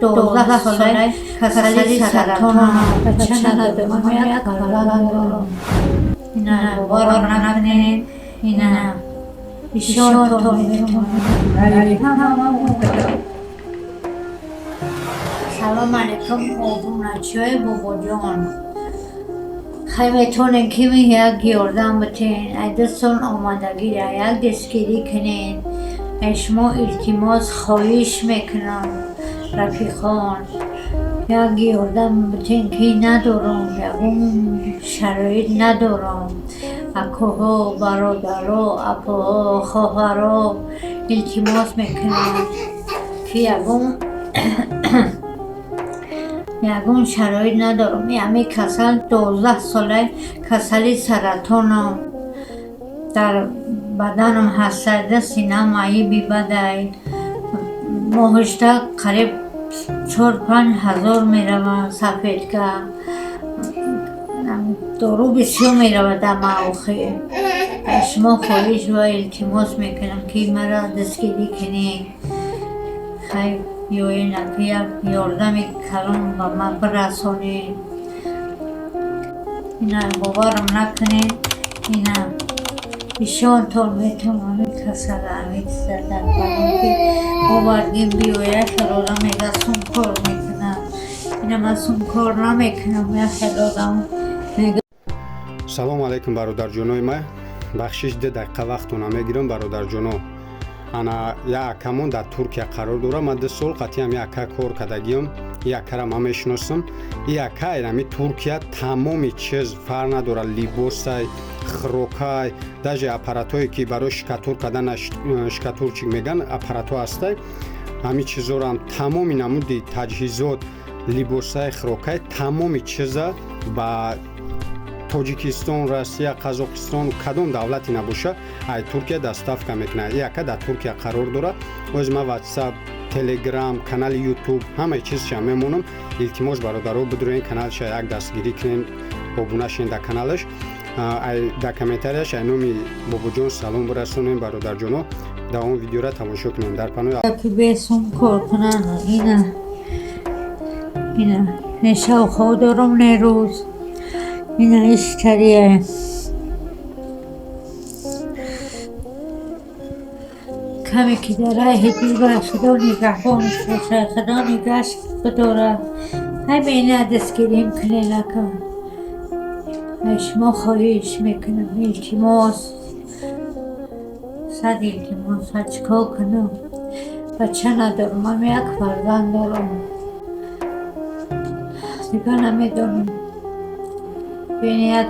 12 солаи касали саратонам, бача надорам, як фарзанд дорам. Ина боварам накунед, ина ишонтон метавонад. Салом алейкум, обуначиҳои Бобоҷон. Хай, метавонем ки як ёрдам битен, ай дастон омадагира як дастгирӣ кунед. Ай шумо илтимос, хоҳиш мекунам, рафиқон, як ёрдам битен, ки надорам, ягон шароит надорам. Акоҳо, бародаро, апоҳо, хоҳаро, илтимос мекунам, ки ягон шароит надорам. Ҳамин касал 12 солаи касали саратонам дар баданам ҳаста, синам маиби бадай. Моҳишта қариб 4-5 ҳазор меравад сафедка, дору бисёр меравад дар маохи. Аз шумо хоҳиш ва илтимос мекунам, ки маро дастгирӣ кунед. Хай, ёена, ки як ёрдами калон ба ман бирасонед. Ина боварам накунед, ина ишонтон метавонам, ҳамин касала, ҳамин чиза дар бадан, ки овардем, биёяд. Хел одам мега, сум кор мекунад. Ина ман сум кор намекунам, як хел одам мега. Салому алайкум, бародарҷонои ман. Бахшиш, 2 дақиқа вақтона мегирам, бародарҷоно. Ана, як акамон дар Туркия қарор дорад. Ман 2 сол қатъиам як ака кор кардагиам, и акара ман мешиносам. И ака ами Туркия тамоми чиз, фарқ надорад, либосай, хӯрокай, даже аппаратҳое, ки барои штукатур кардан, штукатурчик меган, аппаратҳо ҳастай, ҳамин чизорам, тамоми намуди таҷҳизот, либосай, хӯрокай, тамоми чиза ба Тоҷикистон, Россия, Қазоқистон, кадом давлате набоша, ай Туркия доставка мекунад. И ака дар Туркия қарор дорад. Оз ман Ватсап, Телеграм, канали Ютуб, ҳамаи чизша мемонам. Илтимос, бародаро, бидуроен, каналша як дастгирӣ кунен, обуна шен дар каналаш, дар комментарияш ай номи Бобоҷон салом бирасонем. Бародарҷоно, дар он видеора тамошо кунем дар панои Ки бесум кор кунанд. Ина не шавхо дорам, не рӯз. Ина иштария каме, ки дар раҳи дур, Худо нигаҳбонш бошад, Худо нигаҳш бидорад. Ҳамина дастгирим кунед, ака. Аз шумо хоҳиш мекунам, илтимос, сад илтимос. Чӣ кор кунам, бача надорам, ман як фарзанд дорам, дигар намедонам. Бин, як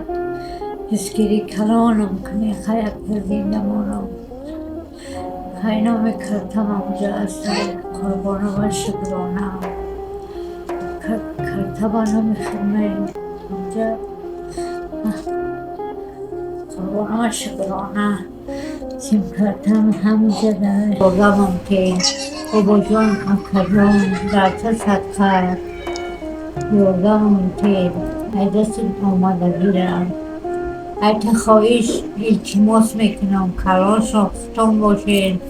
дастгирӣ калонам кунед, хай, як зинда монам. Хай, номи картам онҷа аст, Қурбонова Шукрона. Карта ба номи хидмаи онҷа Қурбонова Шукрона, симкартам ҳаминҷа дар одамам, ки Бобоҷон, акаҷон, дар ча садқа ёрдамам ки ай дасти омадагирам. Айта хоҳиш, илтимос мекунам, калон шохтон бошед,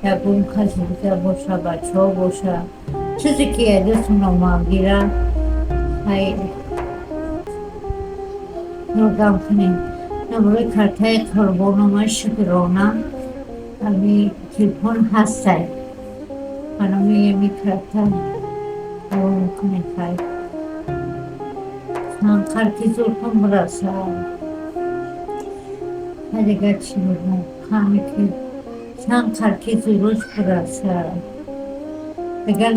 ягон каси дигар боша, бачаҳо боша, чизе ки ай дастон омадгира, ай ёрдам кунед. Номерои картаи Қурбонова Шукрона, ами телефон ҳастай, ба номи ами карта равон кунед. Хай, чанд ки зуртон бирасад. Хай, дигар чӣ бигӯм, каме ки чанд қадр ки зуруш бирасад. Дигар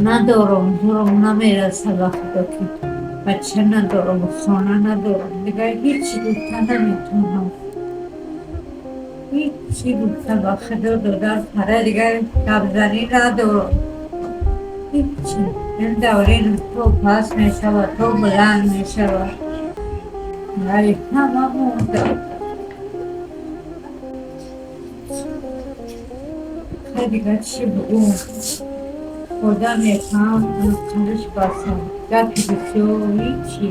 надорам, зурам намерасад, ба Худо, ки бача надорам, хона надорам, дигар ҳечи гуфта наметавонам, ҳечи гуфта, ба Худо, додар пара, дигар гапзанӣ надорам, ҳечи. Ин даврин то паст мешавад, то баланд мешавад, вале ҳама мондам. Хай, дигар чӣ бигӯм, одам мефаҳам, қалиш басам, гапи бисёр ҳечи.